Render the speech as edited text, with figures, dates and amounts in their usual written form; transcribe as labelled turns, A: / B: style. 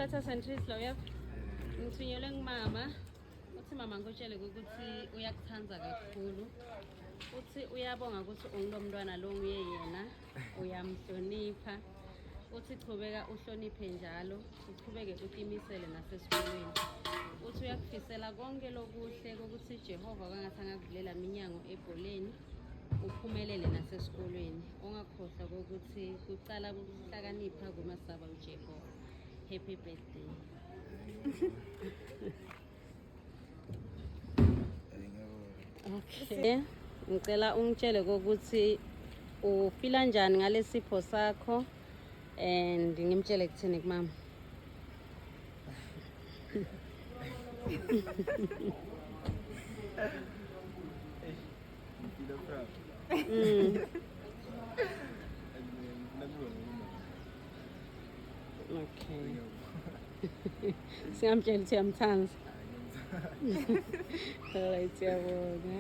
A: Letters and Treats lo yep. Ngithunyelwe ngumama. Uthi mama ngikutshele ukuthi uyakuthanda kakhulu. Uthi uyabonga ukuthi ungilomntwana lo nguye yena uyamhlonipha. Uthi chubeka uhloniphe njalo, uchubeke utimisele nasesikolweni. Uthi uyakufisela konke lokuhle kokuthi Jehova kwangathi angakuvulela iminyango ebholeni uphumelele nasesikolweni. Ungakhohlwa kokuthi kucala kuhlakanipha kumasaba uJehova. Happy birthday. Okay. Ngicela ungitshele kokuthi ufila njani ngalesipho sakho and ngimtshele kuthini kumama.
B: Ngifila proud. And then nakubona kumama.
A: Okay. Singamtshela ukuthi uyamthanda. Alright, siyabonga.